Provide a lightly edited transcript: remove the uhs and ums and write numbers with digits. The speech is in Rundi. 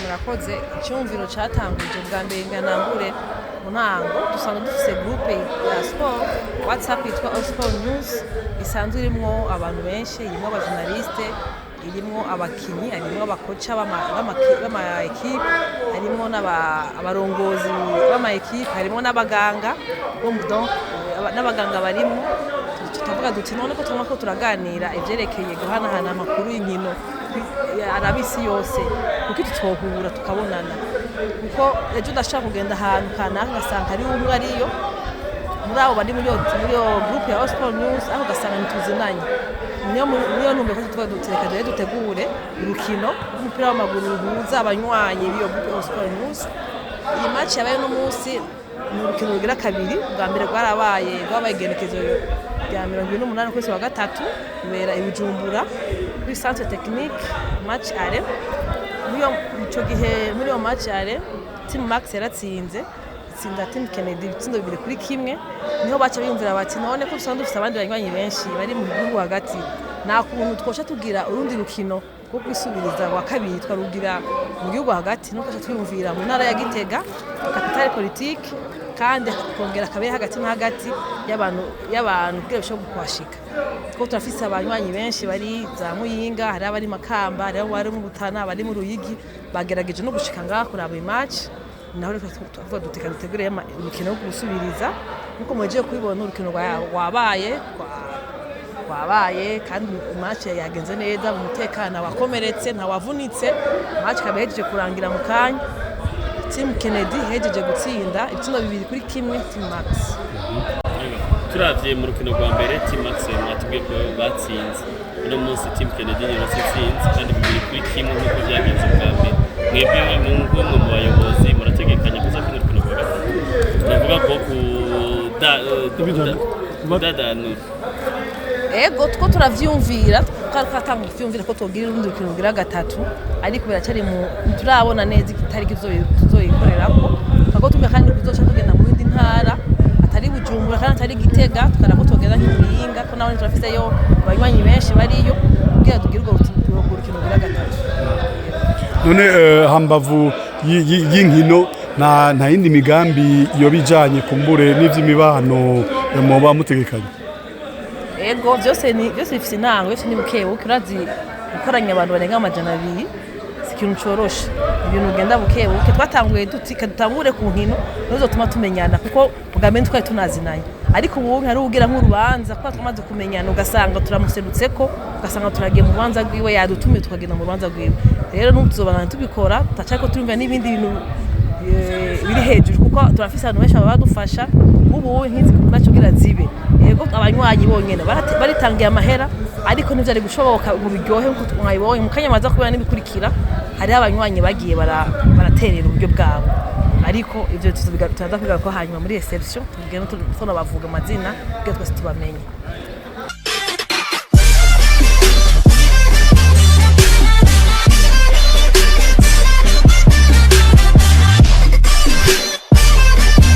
Murakoze. Icyumviro cyatanguje bwa mbere, nganangure mu ntango, dusanzwe dufise groupe ya sport WhatsApp yitwa All Sport News, isanzwe irimwo abantu benshi, irimwo aba journaliste, irimwo abakinyi, harimwo aba coach b'ama équipe, harimwo abarongozi b'ama équipe, harimwo n'abaganga bo mu donc n'abaganga barimwo. Tutavuga duti none ko turimo ko turaganira ivyerekeye guhanahana amakuru y'inkino arabisi yose, kuko tutohura tukabonana? Kuko ejo ndashaka kugenda ahantu kanaka, ngasanga hariho umwe ariyo muri abo bari muri iyo groupe ya All Sport News, aho ugasanga ntituzinanye. Niyo ntumbero ko tuvuga duti reka rero dutegure urukino rw'umupira w'amaguru ruhuza abanywanyi b'iyo groupe All Sport News. Iyi match yabaye uno munsi ni urukino rugira kabiri. Ubwa mbere rwarabaye, rwabaye igenekezo rya 28 ukwezi wa gatatu, rubera i Bujumbura kuri centre technique, match aller. Muri ico gihe, muri iyo match aller, Team Max yaratsinze, itsinda Team Kennedy ibitsindo 2-1. Niho baca biyumvira bati none ko dusanzwe dufise abandi banywanyi benshi bari mu gihugu hagati, nta kuntu twoca tugira urundi rukino rwo kwisubiriza wa kabiri twarugira mu gihugu hagati? Nuko twaca twiyumvira mu ntara ya Gitega, capitale politique, kandi kongera kabere hagati na hagati y'abantu kugira bishobore kuhashika, kuko turafise abanywanyi benshi bari za Muyinga, hari abari Makamba, hari abari mu Rutana, abari mu Ruyigi, bagerageje no gushika ngaha kuraba iyi match. Naho rero tuvuga duti reka dutegure imikino yo gusubiriza. Nkuko muhejeje kubibona, urukino rwabaye kandi match yagenze neza mu mutekano, wakomeretse ntawavunitse. Match ikaba ihejeje kurangira mu kanya, Team Kennedy ihejeje gutsinda ibitsindo 2-1 Team Max. Turavye mu rukino rwa mbere, Team Max mwatubwiye ko batsinze. Uno munsi Team Kennedy nirose itsinze kandi 2-1 nk'uko vyagenze bwa mbere. Mwebwe nk'umwe mu bayobozi, murategekanya kuza kino rukino rwa gatatu, tunavuga ko kudadanura? Ego, two turavyumvira, twari twatanga kuvyumvira ko twogira urundi rukino rugira gatatu, ariko biracari mu turabona neza itariki tuzoyikorerako. Twako tumwe kandi tuzoca tugenda mu yindi ntara atari Bujumbura kandi atari Gitega, tukara ko tugenda nk'Imuyinga, ko nawe turafiseyo abanywanyi benshi bariyo, kugira tugire urwo rukino rugira gatatu. None hambavu y'inkino, nta yindi migambi yoba ijanye kumbure n'ivy'imibano muba mutegekanye? Ego, byose bifise intango, byose ni buke buke. Urazi gukoranya abantu barenga 200 si ikintu coroshe, ibintu ugenda buke buke. Twatanguye duti dutangure ku nkino nizo tumenyana, kuko bwa mbere twari tunazinanye, ariko ubu hari ugira nk'urubanza kuba twamaze kumenyana, ugasanga turamuserutseko, ugasanga turagiye mu rubanza rwiwe, yadutumiye tukagenda mu rubanza rwiwe. Rero n'ubu tuzobandanya tubikora, turacariko turumva n'ibindi bintu biri hejuru, kuko turafise abantu benshi baba badufasha. Nk'ubu nk'izi naco kugira zibe, yego abanywanyi bonyene baritangiye amahera, ariko ntivyari gushoboka ngo biryohe nkuko mwabibonye mu kanya maza kubera n'ibikurikira. Hariho abanywanyi bagiye baraterera uburyo bwabo, ariko ivyo turaza kubigaruka ko hanyuma muri réception, tugenda tunabavuga amazina kugira twese tubamenye.